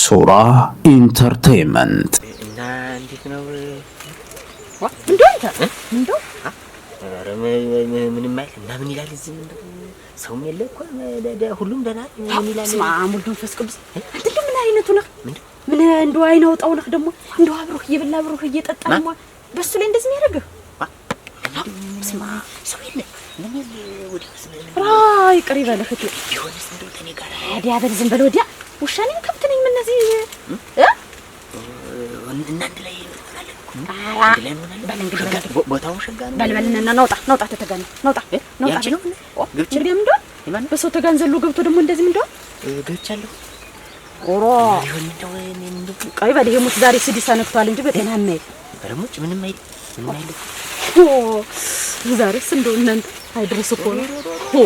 ሶራ ኢንተርቴይንመንት። እና እንዴት ነው? እንደው አንተ እንደው ኧረ ምንም አይል። እና ምን ይላል እዚህ? እንደው ሰውም የለ እኮ፣ ሁሉም ደህና ነው። ምን ይላል? በስመ አብ ወወልድ ወመንፈስ ቅዱስ። አንተ እንደው ምን አይነቱ ነህ? ምን እንደው አይን አውጣው ነህ ደግሞ። እንደው አብሮህ እየበላ አብሮህ እየጠጣ ደግሞ በሱ ላይ እንደዚህ የሚያደርግህ? በስመ አብ። ሰው የለ፣ ምን የለ፣ ወዲያውስ ምን ራ ይቅር ይበልህ እህቴ። ቢሆንስ እንደው ተኔ ጋር ወዲያ በል፣ ዝም በል ወዲያ። ውሻ ነኝ ከብት ነኝ? ምን እነዚህ እ እና አንድ ላይ እንሆናለን እኮ። ኧረ አንድ ላይ እንሆናለን። በል እንግዲህ፣ ሸጋ በል እንግዲህ። ቦታው ሸጋ ነው። በል በል፣ እና ናውጣ ናውጣ፣ ተተጋና ናውጣ ናውጣ። ያንቺ ነው? ገብቼ እንግዲህ ምን እንደሆነ የማን ነው? በሰው ተጋን ዘሎ ገብቶ ደግሞ እንደዚህ ምን እንደሆነ ገብቻለሁ። ኦሮ ቢሆን እንደው እኔ እንደው ቆይ በል፣ ይሄ ሙት ዛሬ ስዲሳ ነክቷል እንጂ በጤና የማይል። ኧረ ሙጭ ምንም አይል፣ ምንም አይል። ኦ ዛሬስ እንደው እናንተ አይድረስ እኮ ነው። ኦ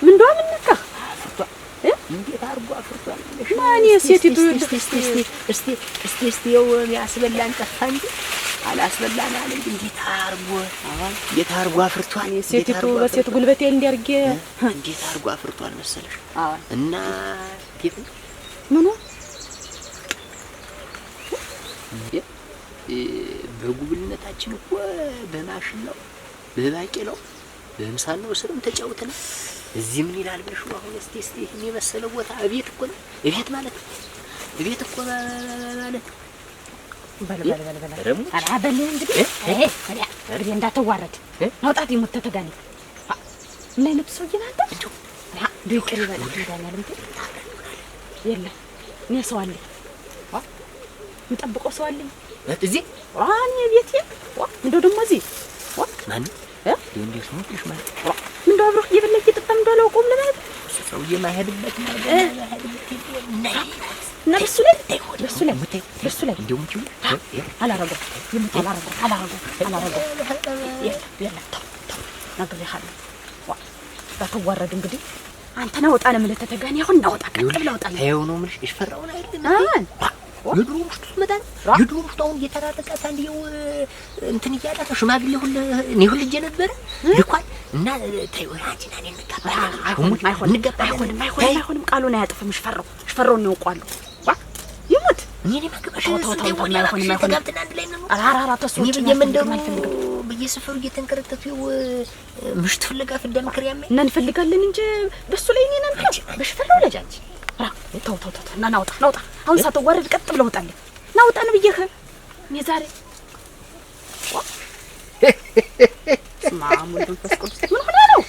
ምን እንደው ምን ነካህ? እንዴት አድርጎ አፍርቷል! ማን የሴቲቱ? እስቲ እስቲ እስቲ እስቲ እስቲ እስቲ ይኸው ያስበላን ጠፋ እንጂ አላስበላን አለ እንጂ እንዴት አድርጎ አፍርቷል! እንዴት ሴቲቱ አድርጎ በሴት አፍርቷል! ጉልበቴ እንዲያርጌ እንዴት አድርጎ አፍርቷል መሰለሽ! አዎ። እና እንዴት ነው? ምኑ? በጉብልነታችን እኮ በማሽላው፣ በባቄላው፣ በምሳናው ስርም ተጫውተናል። እዚህ ምን ይላል ብለሽ ነው አሁን? እስቲ እስቲ ይህን የመሰለ ቦታ እቤት እኮ ነው፣ እቤት ማለት ነው፣ እቤት እኮ ማለት ነው። በል በል በል በል። ኧረ ሙች። ኧረ በል እንግዲህ። አይ ወዲያ እንግዲህ እንዳትዋረድ። ናውጣት የሞት ተተጋኒ። ምን አይነቱ ሰውዬ ነህ አንተ? እንደው ኧረ እንደው ይቅር ይበልህ መድኃኒዓለም። የለም፣ እኔ ሰው አለኝ፣ የምጠብቀው ሰው አለኝ። እዚህ? ዋ እኔ ቤቴ፣ ዋ እንደው ደግሞ እዚህ ዋ ማን እ? እንዴት ነው ትልሽ ማለት? እንደው አብሮህ እየበላ እየጠጣ እንደው አላውቀውም ለማለት እሱ ሰውዬ ማይሄድበት ማይሄድበት እና እና በሱ ላይ በሱ ላይ እንደው ሙች። አላረገውም፣ የሞት አላረገውም፣ አላረገውም፣ አላረገውም። የለም የለም፣ ተው ተው፣ ነግሬሃለሁ። ዋ ባትዋረድ እንግዲህ አንተ ና ወጣ ነው የምልህ። ተተጋኒ አሁን ናወጣ፣ ቀጥ ብለህ ወጣ ነው። ታየው ነው የምልሽ፣ እሽፈራውን አይደለም? አዎን። የድሮ ምሽቱ ስትመጣ የድሮ ምሽቱ አሁን እየተራረቃት አንድ ይኸው እንትን እያላት ሽማግሌ ሁሉ እኔ ሁሉ እጄ ነበረ ልኳል። እና ተይው፣ አንቺና እኔ እንጋባለን። አይሆንም አይሆንም። እንጋባለን። አይሆንም አይሆንም አይሆንም። ቃሉን አያጥፍም። ሽፈራው ሽፈራውን ያውቀዋለሁ። ዋ ይሙት። እኔ እኔ ማገባሽ ተው ተው ተው፣ አይሆንም አይሆንም። ተጋብተን አንድ ላይ እንኑር። ኧረ ኧረ ኧረ ተሱ እኔ ውጭ በየመንደሩ አልፈልግም። በየሰፈሩ እየተንከረተቱ ይኸው ምሽት ፍለጋ ፍዳ ምክር ያመኝ እና እንፈልጋለን እንጂ በሱ ላይ እኔን አንተ በሽፈራው ላይ አንቺ ኧረ ተው ተው ተው፣ እና ናውጣ ናውጣ። አሁን ሳትዋረድ ቀጥ ብለህ ውጣልኝ። ናውጣ ነው ብዬህ እኔ ዛሬ። ዋ በስመ አብ ወወልድ ወመንፈስ ቅዱስ። ምን ሆነህ ነው?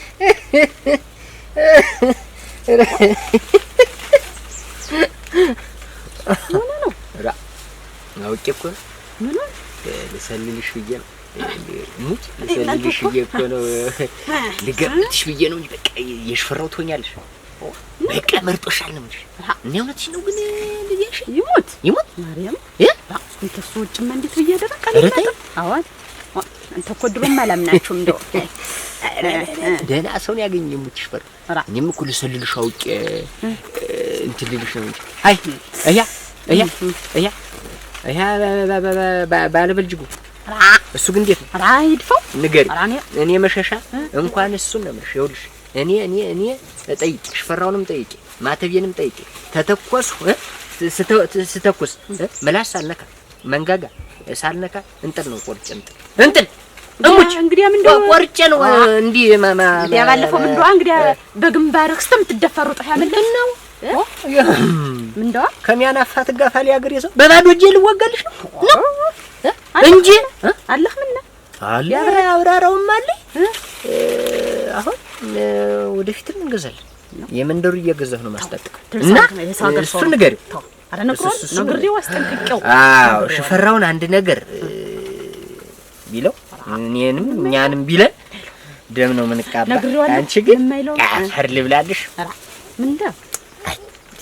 ምን ሆነህ ነው? ራ አውቄ እኮ ነው። ምን ሆነህ? ልሰልልሽ ብዬ ነው ሙጭ፣ ልሰልልሽ ብዬ እኮ ነው፣ ልገምትሽ ብዬ ነው እንጂ በቃ የሽፈራው ትሆኛለሽ። በቃ መርጦሻል ነው የምልሽ። እኔ እውነትሽን ነው ግን እንደዚህ ያልሽ ይሙት ይሙት ማርያም እ አንተ እሱ ውጭማ እንዴት ብዬ አደረግ ኧረ ተይ። አዎን አንተ እኮ ድሮም አላምናችሁም እንደው። ደህና ሰው ነው ያገኘ ሙች ሽፈራው። ራ እኔም እኮ ልሰልልሽ አውቄ እንትን ልልሽ ነው እንጂ አይ እያ እያ እያ እያ ባለበልጅጉ ራ እሱ ግን እንዴት ነው? ራ ይድፈው። ንገሪ። ራ እኔ እኔ መሸሻ እንኳን እሱን ነው የምልሽ። ይኸውልሽ እኔ ጠይቂ፣ ሽፈራውንም ጠይቂ፣ ማተቤንም ጠይቂ። ተተኮስሁ ስተኩስ ምላስ ሳልነካ፣ መንጋጋ ሳልነካ እንጥል ነው ቆርጬ፣ እንጥል እንጥል እሙች እንግዲህ ምን እንደው ቆርጬ ነው እንዲህ ማማ እንግዲያ ባለፈው ምን እንደዋ እንግዲያ በግንባርህ እስከምትደፈሩ ጥፍ ያምልህ ነው ምን እንደዋ ከሚያናፋ ትጋፋል ያገር የሰው በባዶ እጄ ልወጋልሽ ነው ነው እንጂ አለህ ምን አለ፣ አብራራውም አለ። አሁን ወደፊትም እንገዛለን። የመንደሩ እየገዛሁ ነው ማስታጠቅ እና እሱን ንገሪው። ኧረ ነግሯል፣ ነግሬው አስጠንቅቄው። አዎ ሽፈራውን አንድ ነገር ቢለው እኔንም እኛንም ቢለን ደም ነው የምንቃባ። ነግሬዋለሁ። አንቺ ግን የማይለው አፈር ልብላልሽ። ኧረ ምን እንደው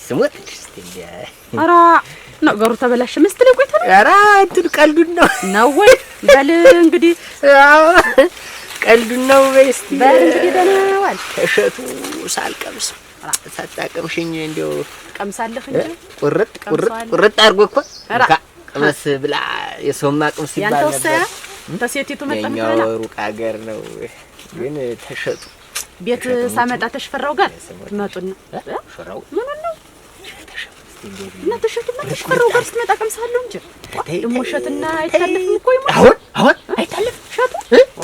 ስሞት እስቲ እንደ ኧረ ነገሩ ተበላሸ። ምስት ላይ ቆይተህ ነው? ኧረ እንትን ቀልዱን ነው። ነው ወይ? በል እንግዲህ። አዎ ቀልዱን ነው። በይ እስቲ። በል እንግዲህ ደህና ዋል። እሸቱ ሳልቀምስ ሳታቀምሽኝ እንደው ትቀምሳለህ እንጂ። ቁርጥ ቁርጥ ቀምሰዋለሁ። ቁርጥ አድርጎ እኮ ኧረ እንካ ቅመስ ብላ የሰውማ ቅምስ ይባል ያንተውስ ነበር። ተሴቲቱ መጣ የኛው ምትበላ ሩቅ ሀገር ነው ግን ተሸጡ ቤት ሳመጣ ተሽፈራው ጋር ትመጡና ሽፈራው ምን ነው እና ተሸቱማ ተሽፈራው ጋር ስትመጣ ቀምሳለሁ እንጂ ደሞ እሸትና አይታለፍም እኮ ይሞት። አሁን አሁን አይታለፍም እሸቱ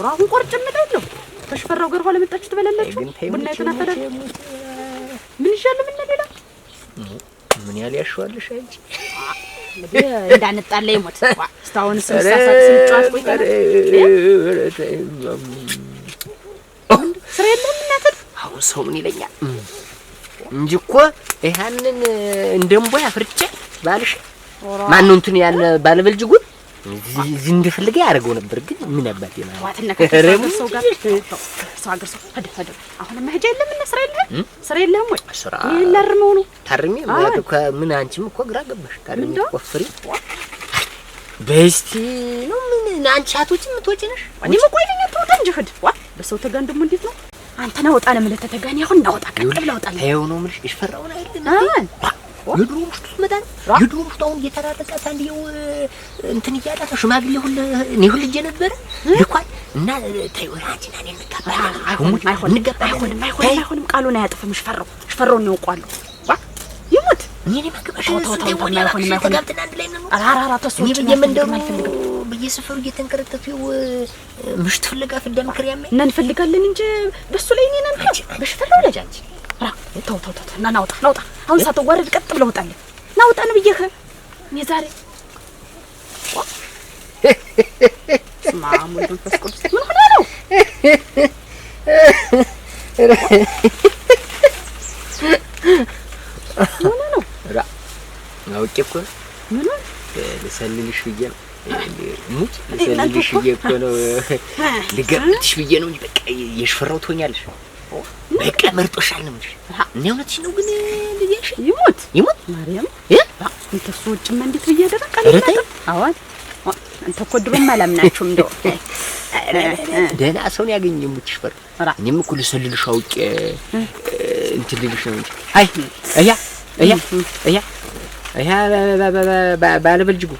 አሁን ቆርጬ እመጣለሁ። ተሽፈራው ጋር ኋላ መጣችሁ ትበላላችሁ። ቡና የተናፈላል ምን ይሻላል? ምን ሌላ ምን ያህል ያሸዋልሽ አንቺ እንዳንጣላ ይሞት። እስካሁን ስንሳሳት ስንጫወት ቆይተናል። ስራ የለህም እናትህ? አሁን ሰው ምን ይለኛል እንጂ እኮ ይሄንን እንደምቦይ አፍርጬ ባልሽ ማነው እንትን ያን ባለበልጅጉን እዚህ እንደፈለገ ያደርገው ነበር። ግን ምን አባቴ ማለት ሰው ጋር ሰው አገር ሰው ሄደ ሄደ። አሁን መሄጃ የለም እና ስራ የለህም? ስራ የለህም ወይ? ስራ ላርመው ነው ታርሜ ምን አንቺም እኮ ግራ ገባሽ። ታርሜ ቆፍሪ በስቲ ነው ምን አንቺ አቶች የምትወጪ ነሽ? እኔም እኮ አይደለም ተወጣ እንጂ ሂድ። ዋ በሰው ተጋን ደግሞ እንዴት ነው አንተ ና ወጣ ነው የምልህ። ተተጋን አሁን ና ወጣ ቀጥ ብለህ ወጣ። ተይው ነው የምልሽ። ይሽፈራውን አይደለም የድሮ ምሽቱ ስትመጣ የድሮ ምሽቱ አሁን እየተራረቃት አንድየው እንትን እያላት ሽማግሌ ሁሉ እኔ ሁሉ ልጄ ነበረ ልኳል እና ተይው አንቺና እኔ እንጋባለን። አይሆንም አይሆንም አይሆንም። ቃሉን አያጥፍም። ሽፈራው ሽፈራውን ነው ያውቀዋለሁ። ዋ ይሙት እኔ እኔ ማገባሽ አይሆንም። ተጋብተን አንድ ላይ እንኑር። ኧረ ኧረ ተሱ እኔ በየመንደሩ በየሰፈሩ እየተንከረተቱ ምሽት ፍለጋ ፍዳ ምክር ያመኝ እና እንፈልጋለን እንጂ በሱ ላይ እኔን አንተ በሽፈራው ላይ አንቺ ራ ተው ተው ተው እና ናውጣ ናውጣ። አሁን ሳትዋረድ ቀጥ ብለህ ወጣልኝ። ናውጣ ነው ብዬሽ እኔ ዛሬ ስማ ወልድ መንፈስ ቅዱስ ምን ሆነህ ነው? ምን ሆነህ ነው? ራ አውቄ እኮ ምን ልሰልልሽ ብዬ ነው። ሙት ልሰልልሽ ብዬ እኮ ነው። ልገምትሽ ብዬ ነው እንጂ በቃ የሽፈራው ትሆኛለሽ። በቃ መርጦሻል ነው የምልሽ። እኔ እውነትሽን ነው ግን እንደዚህ ያልሽ? ይሙት ይሙት ማርያም እ አንተ እሱ ውጭማ እንዴት ብዬ አደረግ አልመጣም። አዎን አንተ እኮ ድሮም አላምናችሁም። እንደው ደህና ሰውን ያገኘ ሙት ሽፈራው። እኔም እኮ ልሰልልሽ አውቄ እንትን ልልሽ ነው እንጂ አይ እያ እያ እያ እያ ባለበልጅጉ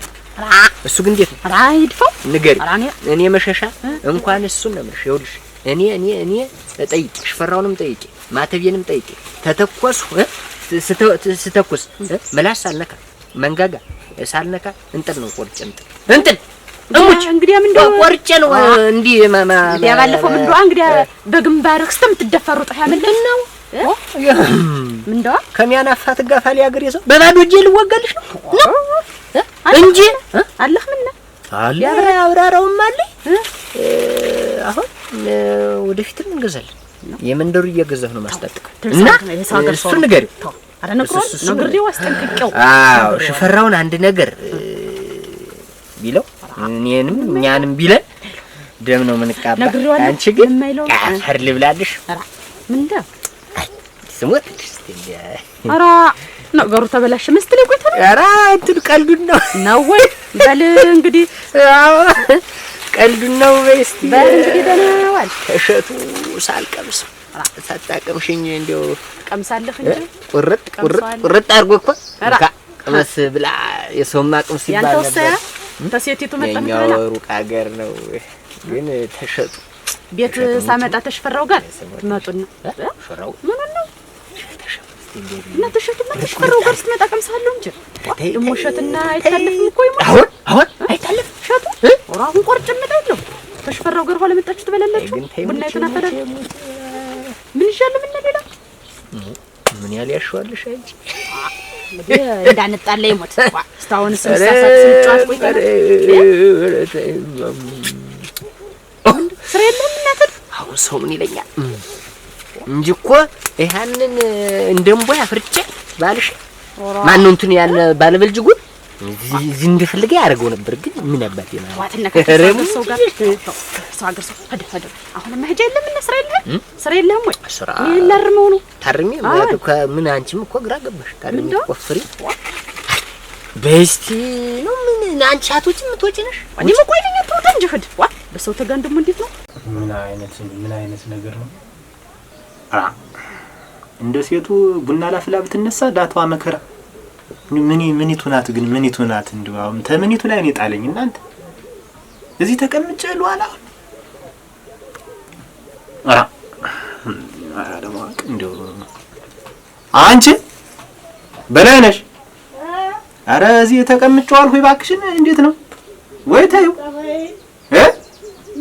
እሱ ግን እንዴት ነው? ኧረ ይድፋው ንገሪው። እኔ መሸሻ እንኳን እሱን ነው የምልሽ። ይኸውልሽ እኔ እኔ እኔ ጠይቂ፣ ሽፈራውንም ጠይቂ፣ ማተቤንም ጠይቂ። ተተኮስሁ ስተኩስ ምላስ ሳልነካ መንጋጋ ሳልነካ እንጥል ነው ቆርጬ እንጥል እንጥል እሙች እንግዲህ ምን እንደው ቆርጬ ነው እንዲህ እንግዲህ ባለፈው ምን እንደው እንግዲህ በግንባርህ እስከምትደፈሩ ጥህ ያመለጥ ነው ምን እንደው ከሚያናፋ ትጋፋል ያገሬ ሰው በባዶ እጄ ልወጋልሽ ነው እንጂ አለህ ምን አለ አብራራውም አለ። አሁን ወደፊትም እንገዛለን። የመንደሩ እየገዛሁ ነው ማስታጠቅ እና እሱን ንገሪው። ኧረ ነግሬው አስጠንቅቄው። አዎ ሽፈራውን አንድ ነገር ቢለው እኔንም እኛንም ቢለን ደም ነው የምንቃባ። አንቺ ግን አፈር ልብላልሽ። ምን እንደው ስሞት ኧረ ነገሩ ተበላሸ። ምስት ላይ ቆይተህ ነው። ኧረ እንትን ቀልዱን ነው ነው ወይ? በል እንግዲህ አዎ ቀልዱን ነው። በይ እስኪ በል እንግዲህ ደህና ዋል። እሸቱ ሳልቀምስ ሳታቀምሽኝ እንደው ቀምሳለህ እንጂ ቁርጥ ቁርጥ ቁርጥ አድርጎ እኮ ቅመስ ብላ የሰውማ ቅምስ ይባል ነበር። ተሴቲቱ መጣህ የእኛው ሩቅ ሀገር ነው ግን ተሸጡ ቤት ሳመጣ ተሽፈራው ጋር ትመጡና ሽፈራው ምን ነው እና ተሸቱማ ተሽፈራው ጋር ስትመጣ ቀምሳለሁ እንጂ ደሞ እሸትና አይታለፍም እኮ ይሞት። አሁን አሁን አይታለፍም እሸቱ አሁን ቆርጬ እመጣለሁ። ተሽፈራው ጋር ኋላ መጣችሁ ትበላላችሁ። ቡና የተናፈላል ምን ይሻላል? ምን ሌላ ምን ያህል ያሸዋልሽ አንቺ እንግዲህ እንዳንጣላ ይሞት። እስካሁን ስንሳሳት ስንጫወት ቆይተናል። ስራ የለህም እናትህ? አሁን ሰው ምን ይለኛል እንጂ እኮ ይሄንን እንደምቦይ አፍርጬ ባልሽ ማነው እንትን ያን ባለበልጅጉን እዚህ እንደፈለገ ያደርገው ነበር። ግን ምን አባቴ ማለት ሰው ጋር ሰው አገር ሰው ሄደ ሄደ። አሁን መሄጃ የለም እና ስራ የለህም? ስራ የለህም ወይ? ስራ ላርመው ነው ታርሜ ምን አንቺም እኮ ግራ ገባሽ። ታርሜ ቆፍሪ በይ እስኪ ነው ምን አንቺ አቶች የምትወጪ ነሽ? እኔም እኮ አይደለም ተወጣ እንጂ ሂድ። ዋ በሰው ተጋን ደግሞ እንዴት ነው? ምን አይነት ነገር ነው? እንደ ሴቱ ቡና ላፍላ ብትነሳ ዳቷ መከራ። ምኒቱ ናት ግን ምኒቱ ናት? እንደው አሁን ተምኒቱ ላይ ነው የጣለኝ። እናንተ እዚህ ተቀምጬ ልዋል አሁን? ኧረ አለማወቅ እንደው አንቺ በላይነሽ ኧረ እዚህ ተቀምጬዋለሁ እባክሽን እንዴት ነው ወይ ተይው እ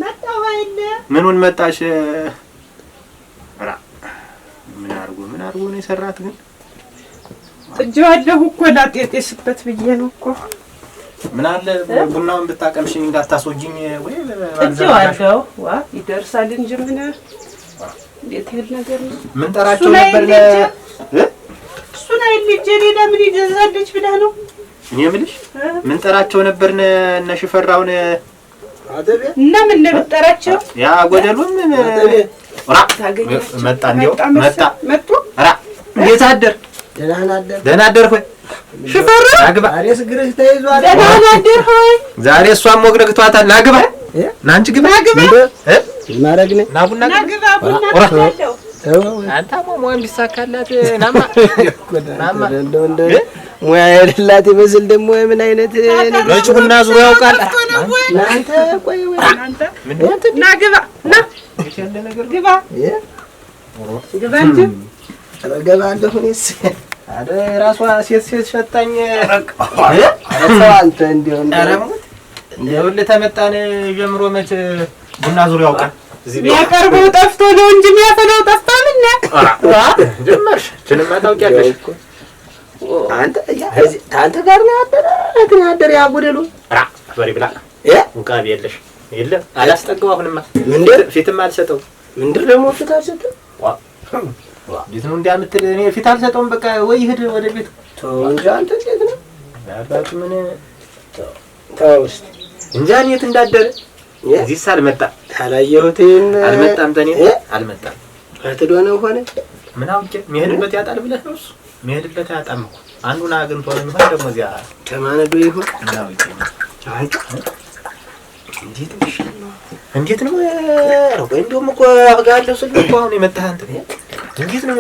መጣሁ አይደል ምኑን መጣሽ ኧረ ምን አድርጎ ነው የሰራት ግን ጥጄዋለሁ እኮ ላጤጤስበት ብዬ ነው እኮ ምን አለ ቡናውን ብታቀምሽኝ እንዳታስወጂኝ ወይ ጥጄዋለሁ ዋ ይደርሳል እንጂ ምን እንዴት ይል ነገር ነው ምን ጠራቸው ነበር እሱን አይልጄ ሌላ ምን ይገዛልች ብለህ ነው እኔ የምልሽ ምን ጠራቸው ነበር እነ ሽፈራውን እና ምን ለብጠራቸው ያ ጎደሉም ራ መጣ እንደው መጣ መጡ ራ እንዴት አደር ደህና አደር ሆይ ሽፈራ ናግባ ዛሬስ ግርህ ተይዟል ደህና አደር ሆይ ዛሬ እሷም ወግረግቷታል ናግባ ናንቺ ግባ እ ማረግ ነው ናቡና ናግባ ቡና ታለው አንተ ሞሞን ቢሳካላት ናማ ናማ እንደው ሙያ የሌላት ይመስል ደግሞ ምን አይነት ነጭ ቡና ዙሪያ ያውቃል አንተ ቆይ ወይ አንተ ናግባ ና ግባ ግባ እንጂ እገባለሁ እኔስ አረ ራሷ ሴት ሸጣኝ ሰው አንተ እንደው እንደው ለተመጣን ጀምሮ መች ቡና ዙሪያ ያውቃል እዚህ የሚያቀርበው ጠፍቶ ነው እንጂ የሚያፈላው ጠፍታ ምን ዋ ጀመርሽ ችንማ ታውቂያለሽ አንተ ያ እዚህ አንተ ጋር ነው ያደረ እንትን ያደረ ያ ጎደሉ ራ በሪ ብላ ውቃቢ የለሽ የለም አላስጠጋው አሁንማ ምንድር ፊትም አልሰጠው ምንድር ደግሞ ፊት አልሰጠው ዋ እንዴት ነው እንዲያምትል እኔ ፊት አልሰጠውም በቃ ወይ ሂድ ወደ ቤት ተው እንጂ አንተ እንዴት ነው አባቱ ምን ተው እስኪ እንጃ የት እንዳደረ እዚህ ሳልመጣ አላየሁትም አልመጣም ተኔ አልመጣም አትዶ ነው ሆነ ምን አውቄ የሚሄድበት ያጣል ብለህ ነው እሱ የሚሄድበት አያጣም እኮ አንዱን አግኝቶ ነው የሚሆን ደግሞ እዚያ ተማነዶ ይሆን አንተ እንዴት ነው እንዴት ነው ኧረ ቆይ እንደውም እኮ አፍጋለሁ ስል እኮ አሁን የመጣህ አንተ እንዴት ነው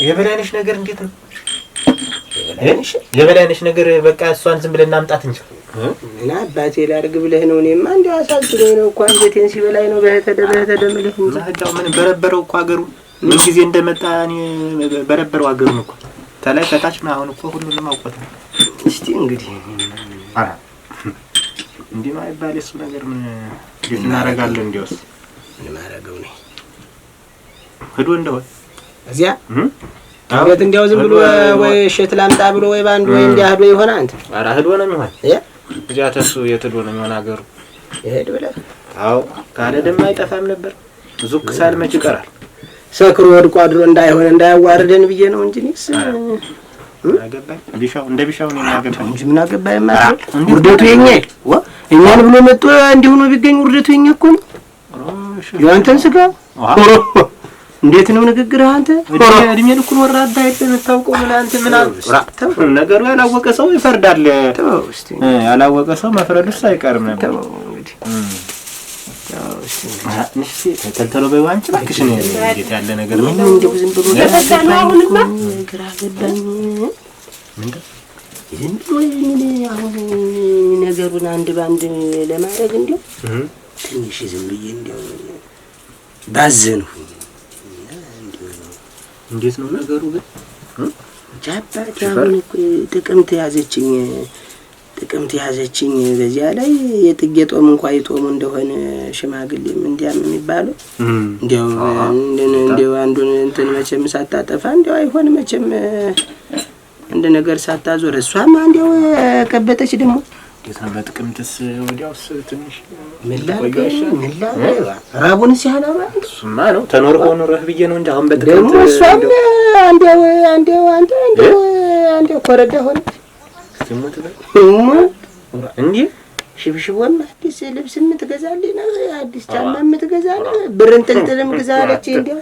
የበላይነሽ ነገር እንዴት ነው የበላይነሽ ነገር በቃ እሷን ዝም ብለን እናምጣት እንጂ ምን አባቴ ላድርግ ብለህ ነው እኔማ እንደው አሳዝኖኝ ነው እኮ አንጀቴን ሲበላኝ ነው በህተደ ምልህ እንጂ ማህዳው ምን በረበረው እኮ አገሩ ምን ጊዜ እንደመጣ እኔ በረበረው አገሩን እኮ ተላይ ተታች ነው አሁን እኮ ሁሉንም አውቆታል እስቲ እንግዲህ አራ እንዲህ ነው አይባል እሱ ነገር ምን እንዴት እናደርጋለን እንዲያውስ ምን ማረገው ነው ሄዶ እንደሆነ እዚያ አቤት እንዲያው ዝም ብሎ ወይ እሸት ላምጣ ብሎ ወይ ባንዱ ወይ እንዲያ ሄዶ ይሆን አንተ ኧረ ሄዶ ነው የሚሆን እዚያ ተሱ የት ሄዶ ነው የሚሆን አገሩ ይሄድ ብለህ አዎ ካለ ደም አይጠፋም ነበር ዙክ ሳል መች ይቀራል ሰክሮ ወድቆ አድሮ እንዳይሆን እንዳያዋርደን ብዬ ነው እንጂ እኔስ አገባኝ ቢሻው እንደ ቢሻው ነው የሚያገባኝ እንጂ ምን አገባኝ ማለት ውርደቱ የኛ ዋ እኛን ብሎ መጥቶ እንዲሁ ነው ቢገኝ ውርደቱ የኛ እኮ ነው ያንተን ስጋ እንዴት ነው ንግግርህ አንተ እድሜ ልኩን ወራዳ አይደል የምታውቀው ምን አንተ ምን ነገሩ ያላወቀ ሰው ይፈርዳል ተው እስቲ ያላወቀ ሰው መፍረዱስ አይቀርም ነበር ተው እንግዲህ ተው እስቲ እሺ ተልተሎ በይው አንቺ እባክሽ እንዴት ያለ ነገር ነው እንደው ዝም ብሎ ተፈታ ነው አሁንማ ግራ ገባኝ ምንድን ዝም ብሎ ምን አሁን ነገሩን አንድ ባንድ ለማድረግ እንደው ትንሽ ዝም ብዬ እንደው ባዘንሁኝ እንዴት ነው ነገሩ ግን ጃባት አሁን እኮ ጥቅምት ያዘችኝ በዚያ ላይ የጥጌ ጦም እንኳን ይጦሙ እንደሆነ ሽማግሌም እንዲያም የሚባለው እንዲያው አንዱን እንትን መቼም ሳታጠፋ እንዲያው አይሆን መቼም አንድ ነገር ሳታዞር እሷማ እንዲያው ከበተች ደግሞ እንዴት ነው በጥቅምትስ ወዲያውስ ትንሽ ምን ላድርግ ራቡን ሲያላባ እሱማ ነው ተኖር ሆኖ ረህ ብዬ ነው እንጂ አሁን በጥቅምት ደግሞ እሷም አንዲያው አንዲያው አንተ አንዲያው አንዲያው ኮረዳ ሆነች ስሙት በል እንዴ ሽብሽቦም አዲስ ልብስ የምትገዛልኝ ነው አዲስ ጫማ የምትገዛልኝ ብር እንጥልጥልም ግዛለች እንዲያው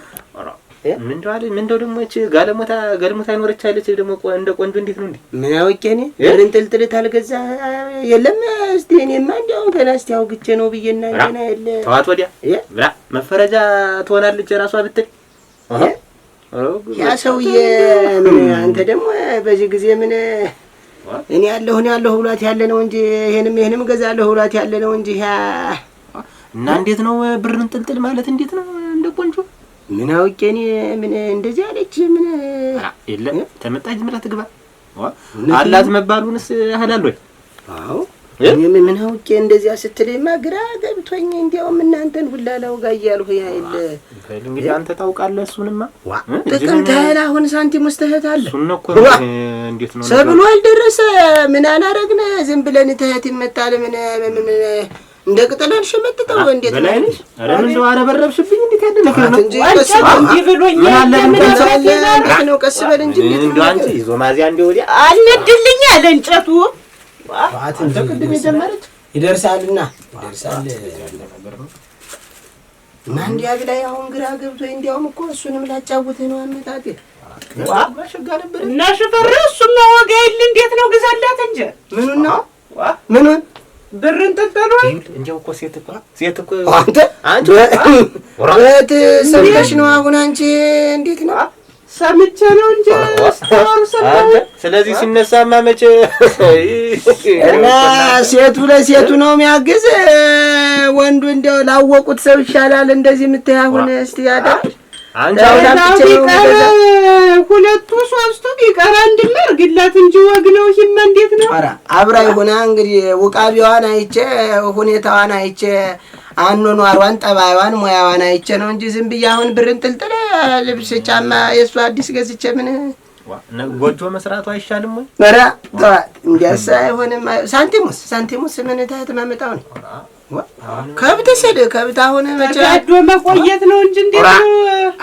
ምንድነው አለ ምንድነው ደግሞ እቺ ጋለሞታ ጋለሞታ አይኖረች አይለች ደግሞ እንደ ቆንጆ እንዴት ነው እንዴ ምን አውቄ እኔ ብር እንጥልጥል ታልገዛ የለም እስቲ እኔማ እንዲያው ገና እስቲ አውግቼ ነው ብዬና ገና የለ ተዋት ወዲያ ብላ መፈረጃ ትሆናለች ራሷ ብትል ያ ሰውዬ ምን አንተ ደግሞ በዚህ ጊዜ ምን እኔ ያለሁ ብሏት ያለ ነው እንጂ ይሄንም ይሄንም ገዛለሁ ብሏት ያለ ነው እንጂ ያ እና እንዴት ነው ብርን ጥልጥል ማለት እንዴት ነው? እንደ ቆንጆ ምን አውቄ እኔ ምን እንደዚህ አለች ምን የለም ተመጣች ዝም ብላ ትግባ አላት መባሉንስ ያህላል ወይ? አዎ እኔ ምን አውቄ እንደዚያ ስትለኝማ ግራ ገብቶኝ እንዲያውም እናንተን ሁላ ላውጋ እያልሁ ያይል እንግዲህ አንተ ታውቃለህ። እሱንማ ጥቅምት ያህል አሁን ሳንቲም ውስጥ እህት አለ እሱን እኮ እንዴት ነው ሰብሉ አልደረሰ ምን አላረግነ ዝም ብለን እህት ይመጣል ምን እንደ ቅጠል አልሸመጥጠው እንዴት ነው? በላይነሽ ኧረ ምን እንደው አረበረብሽብኝ። እንዴት ያለ ነገር ነው እንጂ እንዲህ ብሎኛል። ነው ቀስ በል እንጂ እንዴት ነው አንቺ ይዞ ማዚያ እንደ ወዲያ አልነድልኝ አለ እንጨቱ። አንተ ቅድም የጀመረች ይደርሳልና ይደርሳል እና እንዲያ ብላይ አሁን ግራ ገብቶኝ እንዲያውም እኮ እሱንም ላጫውትህ ነው አመጣጤ። እና ሽፈራው እሱማ ወጋ የለ እንዴት ነው ግዛላት እንጂ ምኑን ነው ምኑን ብርን ጥልጥል ወይ እንዲያው እኮ ሴት እኮ ሴት እኮ አንተ አንቺ ወት ሰምተሽ ነው አሁን አንቺ እንዴት ነው? ሰምቼ ነው እንጂ አንተ ስለዚህ ሲነሳማ መቼ እና ሴቱ ለሴቱ ነው የሚያግዝ ወንዱ እንደው ላወቁት ሰው ይሻላል እንደዚህ የምትይ አሁን እስቲ ያዳር አንቺ አሁን ሁለቱ ሶስቱ ቢቀር አንድማ አድርግላት እንጂ ወግ ነው። ይሄማ እንዴት ነው? ኧረ አብራ ይሁና እንግዲህ ውቃቢዋን አይቼ ሁኔታዋን አይቼ አኗኗሯን ጠባይዋን ሙያዋን አይቼ ነው እንጂ ዝም ብዬ አሁን ብርን ጥልጥል ልብስ ጫማ የእሱ አዲስ ገዝቼ ምን ጎጆ መስራቱ አይሻልም ወይ? ኧረ እንዲያስ አይሆንም። ሳንቲሙስ ሳንቲሙስ ምን ታህት ማመጣው ነው? ከብት ስል ከብት አሁን መቼ ተጋዶ መቆየት ነው እንጂ እንዴት ነው?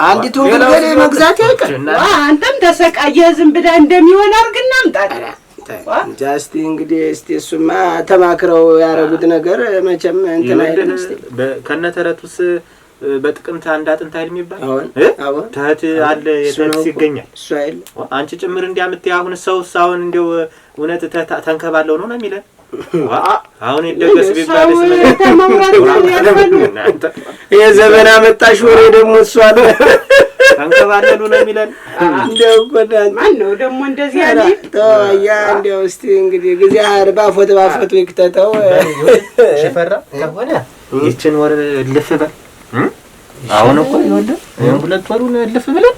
አንዲቱን ግልገል መግዛት ያልቀር። አንተም ተሰቃየህ ዝም ብለህ እንደሚሆን አድርግና አምጣት። እንጃ እስቲ እንግዲህ እስቲ እሱማ ተማክረው ያረጉት ነገር መቼም እንትን አይልም። እስቲ ከነተረቱስ በጥቅምት አንድ አጥንት አይደል የሚባል? አሁን ተህት አለ የተህት ይገኛል እሱ አይደል አንቺ ጭምር እንዲያ የምትይ አሁን ሰው አሁን እንደው እውነት ተንከባለው ነው ነው የሚለን አሁን ይደገስ ቢባልስ የዘመን አመጣሽ ወሬ ደግሞ እሱ አለ ተንከባለሉ ነው የሚለን። እንደው እኮ ማን ነው ደግሞ እንደዚህ ያለ? ተው ያ እንደው እስቲ እንግዲህ እግዚአብሔር ባፎት ባፎት ይክተተው። ሽፈራ ከሆነ ይችን ወር ልፍ በል። አሁን እኮ ይኸውልህ ሁለት ወሩን ልፍ ብለን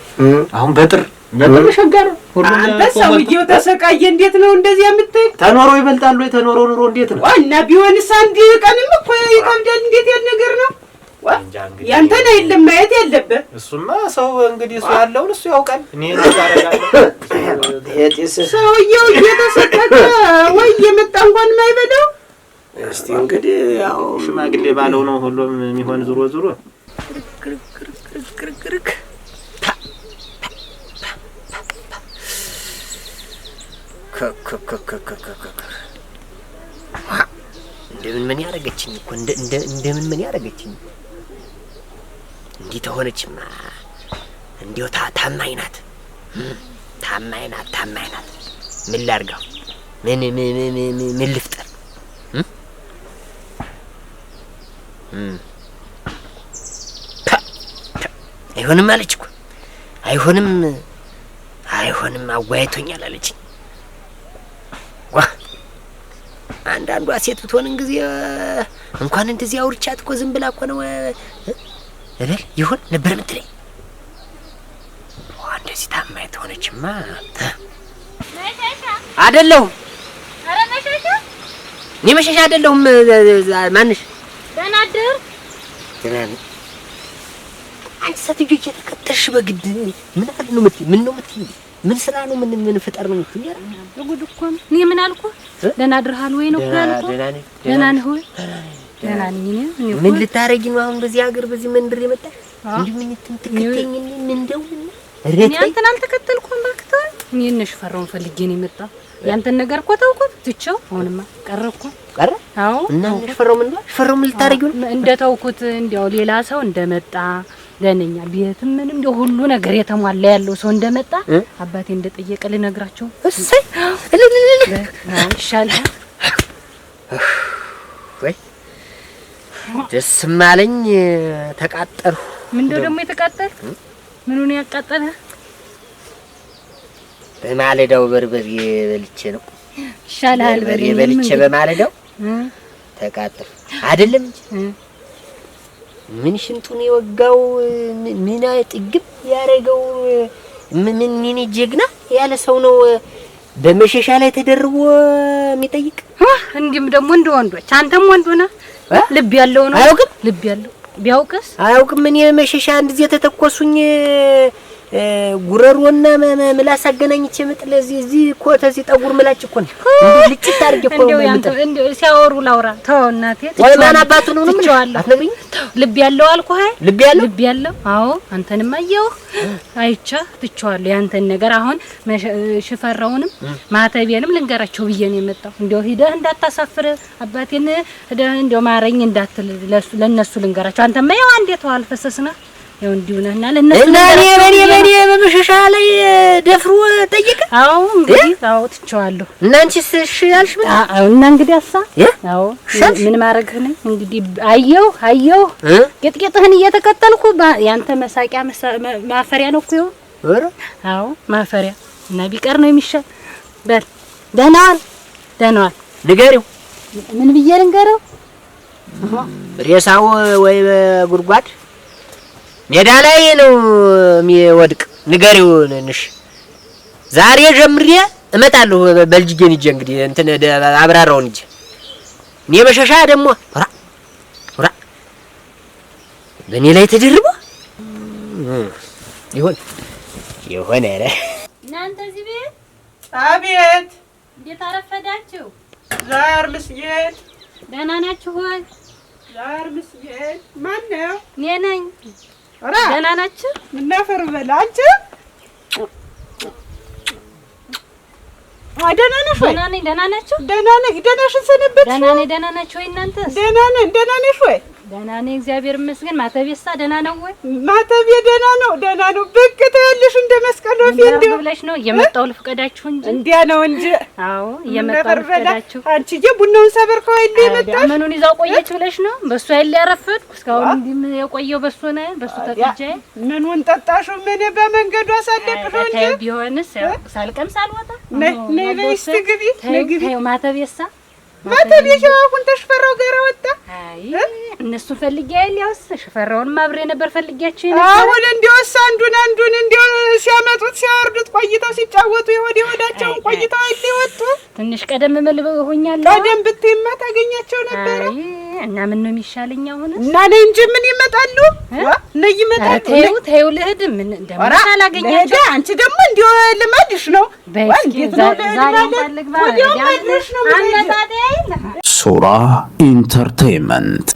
አሁን በጥር በጥር ሸጋ ነው ሁሉም። አንተ ሰውዬው ተሰቃየ። እንዴት ነው እንደዚህ የምትይ? ተኖሮ ይበልጣል ወይ ተኖሮ ኑሮ እንዴት ነው? ዋና ቢሆንስ አንድ ቀንም እኮ ይከብዳል። እንዴት ያለ ነገር ነው? ያንተን አይደለም ማየት ያለብህ። እሱማ ሰው እንግዲህ እሱ ያለውን እሱ ያውቃል። እኔ አደርጋለሁ። ሰውዬው እየተሰቀቀ ወይ እየመጣ እንኳን የማይበላው። እስቲ እንግዲህ ያው ሽማግሌ ባለው ነው ሁሉም የሚሆን ዙሮ ዙሮ። ክርክ እንደምን ምን ያደረገችኝ እኮ እንደምን ምን ያደረገችኝ እንዲህ ተሆነችማ። እንዲያው ታማኝ ናት ታማኝ ናት ታማኝ ናት። ምን ላድርገው? ምን ምን ምን ልፍጠር? አይሆንም አለች እኮ አይሆንም አይሆንም አዋይቶኛል አለችኝ። ዋ አንዳንዷ ሴት ብትሆን ጊዜ እንኳን እንደዚህ አውርቻት እኮ ዝም ብላ እኮ ነው እበል ይሁን ነበር የምትለኝ። ዋ እንደዚህ ታማኝ ተሆነችማ። አይደለሁም። ኧረ መሸሻ እኔ መሸሻ አይደለሁም። ማንሽ? ደህና አደርክ? ደህና ነኝ። አንቺ ሴትዮ እየተከተልሽ በግድ ምን አለ ነው የምትይኝ? ምን ነው የምትይኝ? ምን ስራ ነው ምን ምን ፍጠር ነው የምትይኝ? ጉድ እኮ ነው። እኔ ምን አልኩህ? ደህና አድርሃል ወይ ነው እኮ ያልኩህ። ደህና ነህ ወይ? ደህና ነኝ እኔ። ምን ልታረጊ ነው አሁን በዚህ ሀገር በዚህ መንደር የመጣሽ? እንዲሁ ምን ትከተይኝ? ምን እንደው እኔ አንተን አልተከተልኩም እባክህ ተወኝ። እኔ እነ ሽፈራውን ፈልጌ ነው የመጣው። ያንተን ነገር እኮ ተውኩት ትቼው። አሁንማ ቀረ እኮ ቀረ። አዎ። እና ሽፈራው ምን ሽፈራው ምን ልታረጊው ነው? እንደተውኩት እንዲያው ሌላ ሰው እንደመጣ ለነኛ ቤትም ምንም እንደው ሁሉ ነገር የተሟላ ያለው ሰው እንደመጣ አባቴ እንደጠየቀ ልነግራቸው። እሰይ ይሻላል ወይ ደስም አለኝ። ተቃጠልሁ። ምንድነው ደግሞ የተቃጠልክ? ምኑ ነው ያቃጠለህ? በማለዳው በርበሬ በልቼ ነው። ይሻላል በርበሬ በልቼ በማለዳው ተቃጠልሁ። አይደለም እንጂ ምን ሽንጡን የወጋው ምን ጥግብ ያረገው ምን ምን ጀግና ያለ ሰው ነው በመሸሻ ላይ ተደርቦ የሚጠይቅ። እንዲህም ደግሞ እንደ ወንዶች አንተም ወንድ ሆነህ ልብ ያለው ነው። አያውቅም። ልብ ያለው ቢያውቅስ አያውቅም። እኔ መሸሻ አንድ ጊዜ ተተኮሱኝ ጉረሮና ምላስ አገናኝቼ ምጥል እዚህ እኮ ተዚህ ጠጉር ምላጭ እኮ ነው እንዴ ልጭት አድርጌ እኮ ነው የምጥል። እንደው ሲያወሩ ላውራ ተው እናቴ። ወይ ማን አባቱ ነው ነው አትነግሪኝ? ልብ ያለው አልኩህ። ልብ ያለው ልብ ያለው አዎ። አንተንም አየሁህ አይቼ ትቼዋለሁ ያንተን ነገር። አሁን ሽፈራውንም ማተቤንም ልንገራቸው ብዬ ነው የመጣው። እንደው ሂደህ እንዳታሳፍር አባቴን ሂደህ እንደው ማረኝ እንዳትል ለነሱ ልንገራቸው። አንተማ ያው አንዴ ተው አልፈሰስ ነህ ያው እንዲሁ ነህና ለነሱ እና እኔ በኔ በመሸሻ ላይ ደፍሮ ጠየቀ። አዎ እንግዲህ አዎ ትቼዋለሁ። እና አንቺስ እሺ አልሽ? ምን አዎ እና እንግዲህ አሳ አዎ ምን ማድረግህ ነኝ እንግዲህ አየሁ ጌጥጌጥህን እየተከተልኩ ያንተ መሳቂያ ማፈሪያ ነው እኮ ይኸው። ኧረ አዎ ማፈሪያ እና ቢቀር ነው የሚሻል። በል ደህና ዋል ደህና ዋል። ንገሪው። ምን ብዬ ልንገረው? ሬሳው ወይ ጉድጓድ ሜዳ ላይ ነው የሚወድቅ። ንገሪው ንሽ ዛሬ ጀምሬ እመጣለሁ በልጅጌን ይዤ እንግዲህ እንትን አብራራውን ይዤ እኔ መሸሻ ደግሞ ራ ራ በእኔ ላይ ተደርቦ ይሁን ይሁን። ኧረ እናንተ እዚህ ቤት? አቤት። እንዴት አረፈዳችሁ? ዛር ምስጌን። ደህና ናችሁ ወይ? ዛር ምስጌን። ማን ነው? እኔ ነኝ። ደህና ናችሁ? ምናፈር በላ አንቺ ደህና ነሽ ወይ? ደህና ነኝ። ደህና ናችሁ? ደህና ነኝ። ደህናሽን ሰነበትሽ? ደህና ነኝ። ደህና ናችሁ ወይ እናንተስ? ደህና ነን። ደህና ነሽ ወይ? ደህና ነኝ እግዚአብሔር ይመስገን። ማተቤሳ ደህና ነው ወይ? ማተቤ ደህና ነው፣ ደህና ነው። ብቅ ትያለሽ እንደ መስቀል ወፍ እንደው ብለሽ ነው እየመጣሁ ልፍቀዳችሁ እንጂ እንዲያ ነው እንጂ። አዎ እየመጣሁ ልፍቀዳችሁ። አንቺዬ ቡናውን ሰበርከው አይደል የመጣሽ? ምኑን ይዛው ቆየች ብለሽ ነው? በሱ አይደል ያረፈድኩ እስካሁን እንዲህም የቆየው በሱ ነው። በሱ ተቅጄ ምኑን ጠጣሽው? ምን በመንገዱ አሳለቅሽው እንጂ ቢሆንስ ሳልቀምስ አልወጣም። ነይ ነይ በይ እስኪ ግቢ ነይ ግቢ። ማተቤሳ ማተቤ አሁን ተሽፈራው ጋር ወጣ። አይ እነሱን ፈልጌ አይደል ያውስ ሽፈራውንም አብሬ ነበር ፈልጌያቸው ነበር። አሁን እንዲያውስ አንዱን አንዱን እንዲያው ሲያመጡት ሲያወርዱት ቆይተው ሲጫወቱ የሆድ የሆዳቸውን ቆይተው አይደል የወጡ። ትንሽ ቀደም ምን ሆኛለሁ። ቀደም ብትይማ ታገኛቸው ነበረ። አይ እና ምን ነው የሚሻለኝ አሁን? እና ነይ እንጂ ምን ይመጣሉ? ነይ ይመጣሉ። ተይው ተይው ልሂድ። ምን እንደማላገኛቸው አንቺ ደግሞ እንዲያው ልማድሽ ነው። እንዴት ነው ልማድ? ወዲያው ማድረሽ ነው። ሱራ ኢንተርቴይንመንት።